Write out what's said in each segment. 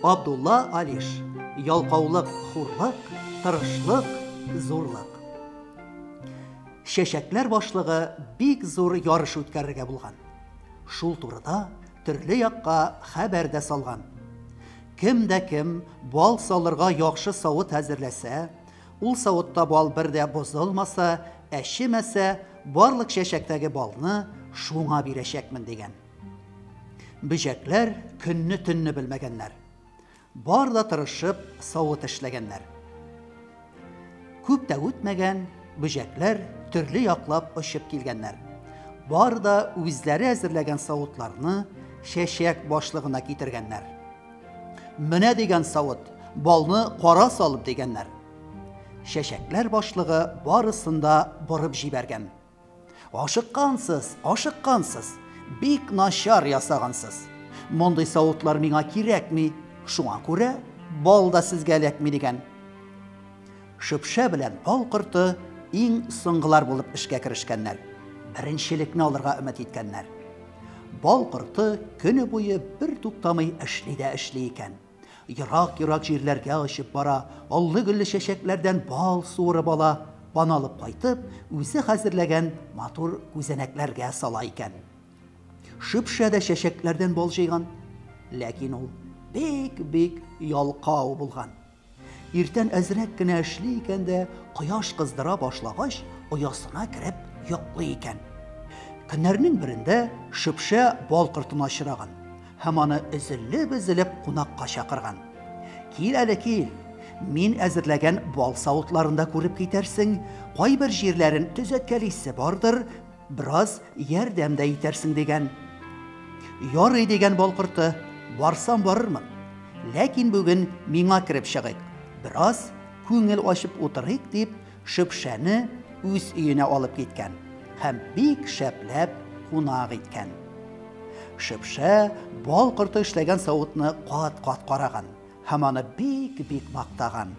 Абдулла Алиш. Ялкаулык, хурлык, тырышлык, зурлык. Чәчәкләр башлыгы бик зур ярыш үткәрергә булган. Шул турыда төрле якка хәбәр дә салган. Кем дә кем бал салырга яхшы савыт әзерләсә, ул савытта бал бер дә бозылмаса, әчемәсә, барлык чәчәктәге балны шуңа бирәчәкмен дигән. Бөҗәкләр көнне-төнне белмәгәннәр. Бар да тырышып савыт эшләгәннәр. Күп тә үтмәгән, бөҗәкләр төрле яклап очып килгәннәр. Бар да үзләре әзерләгән савытларны чәчәк башлыгына китергәннәр. Менә дигән савыт, балны кара салып дигәннәр. Чәчәкләр башлыгы барысын да борып җибәргән. Ашыккансыз, ашыккансыз, бик начар ясагансыз. Мондый савытлар миңа кирәкми, шуңа күрә бал да сезгә эләкми дигән. Шөпшә белән бал корты иң соңгылар булып эшкә керешкәннәр. Беренчелекне алырга өмет иткәннәр. Бал корты көне буе бер туктамый эшли дә эшли икән. Ерак-ерак җирләргә очып бара, аллы-гөлле чәчәкләрдән бал суырып ала, аны алып кайтып, үзе хәзерләгән матур күзәнәкләргә сала икән. Шөпшә дә чәчәкләрдән бал җыйган, ләкин ул бик-бик ялкау булган. Иртән әзрәк кенә эшли икән дә, кояш кыздыра башлагач, оясына кереп йоклый икән. Көннәрнең берендә шөпшә бал кортына очраган һәм аны өзелеп-өзелеп кунакка чакырган. Кил әле, кил. Мин әзерләгән бал савытларын да күреп китәрсең, кайбер җирләрен төзәткәлисе бардыр, бераз ярдәм дә итәрсең дигән. Ярый дигән бал корты, барсам барырмын. Ләкин бүген миңа кереп чыгыйк, бераз күңел ачып утырыйк дип, шөпшәне үз өенә алып киткән һәм бик шәпләп кунак иткән. Шөпшә бал корты эшләгән савытны кат-кат караган һәм аны бик-бик мактаган.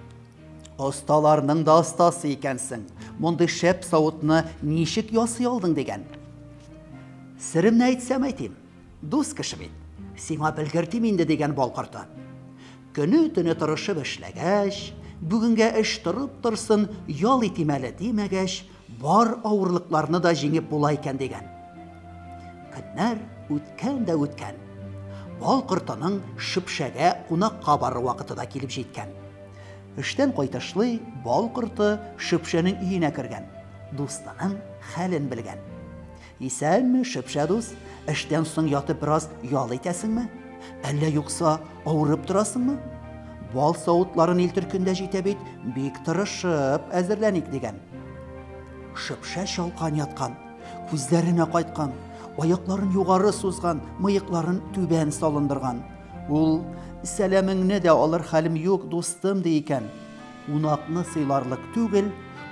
Осталарның да остасы икәнсең, мондый шәп савытны ничек ясый алдың дигән. Серемне әйтсәм әйтим, дус кеше бит, сиңа белгертим инде дигән бал корты. Көне-төне тырышып эшләгәч, бүгенгә эш торып торсын, ял итим әле димәгәч, бар авырлыкларны да җиңеп була икән дигән. Көннәр үткән дә үткән. Бал кортының шөпшәгә кунакка барыр вакыты да килеп җиткән. Эштән кайтышлый бал корты шөпшәнең өенә кергән, дустының хәлен белгән. Исәнме, шөпшә дус, эштән соң ятып бераз ял итәсеңме? Әллә юкса авырып торасыңмы? Бал савытларын илтер көндә җитә бит, бик тырышып әзерләник дигән. Шөпшә чалкан яткан, күзләренә кайткан, аякларын югары сузган, мыекларын түбән салындырган. Ул, сәламеңне дә алыр хәлем юк, дустым, ди икән. Кунакны сыйларлык түгел,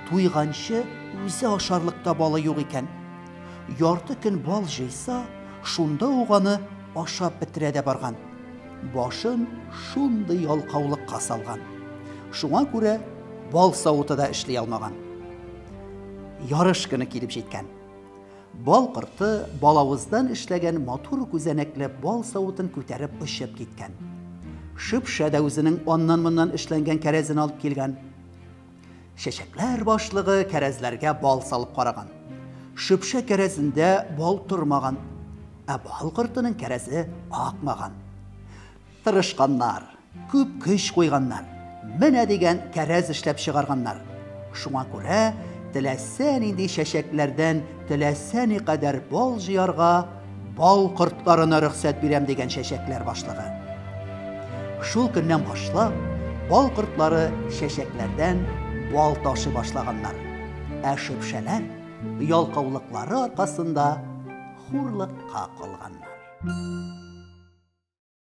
туйганчы үзе ашарлык та балы юк икән. Ярты көн бал җыйса, шунда ук аны ашап бетерә дә барган. Башын шундый ялкаулыкка салган. Шуңа күрә бал савыты да эшли алмаган. Ярыш көне килеп җиткән. Бал корты балавыздан эшләгән матур күзәнәкле бал савытын күтәреп очып киткән. Шөпшә дә үзенең аннан-моннан эшләнгән кәрәзен алып килгән. Чәчәкләр башлыгы кәрәзләргә бал салып караган. Шөпшә кәрәзендә бал тормаган, ә бал кортының кәрәзе акмаган. Тырышканнар, күп көч куйганнар, менә дигән кәрәз эшләп чыгарганнар. Шуңа күрә теләсә нинди чәчәкләрдән теләсә никадәр бал җыярга бал кортларына рөхсәт бирәм дигән чәчәкләр башлыгы. Шул көннән башлап бал кортлары чәчәкләрдән бал ташый башлаганнар. Ә шөпшәләр ялкаулыклары аркасында хурлыкка калганнар.